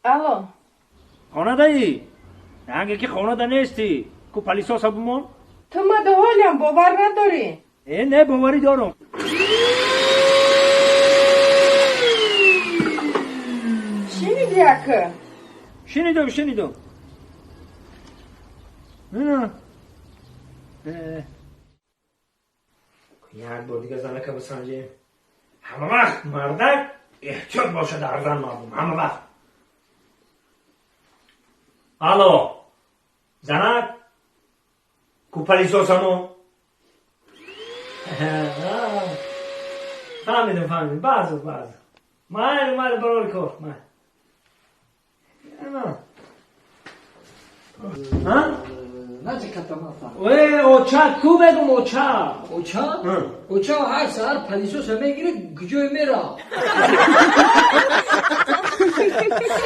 Алло. Хонадаӣ? Ранге ки хонада нестӣ. Ку пылесоса бумон? Ту мада ҳолиам бовар надорӣ? Э, не, боварӣ дорам. Шиниди ака? Шунидам, шунидам. Як бор дига занака бисанҷем. Ҳама вақт мардак эҳтиёт бошад арзан мардум, ҳама вақт. Алло, занак, ку пылесосамо? Фаҳмидам, фаҳмидам. Баъзо, баъзо. Майли, майли, барори кор, майли. Э, оча ку бегум, оча? Оча? Оча ҳар саҳар пылесоса мегирад, куҷое мера?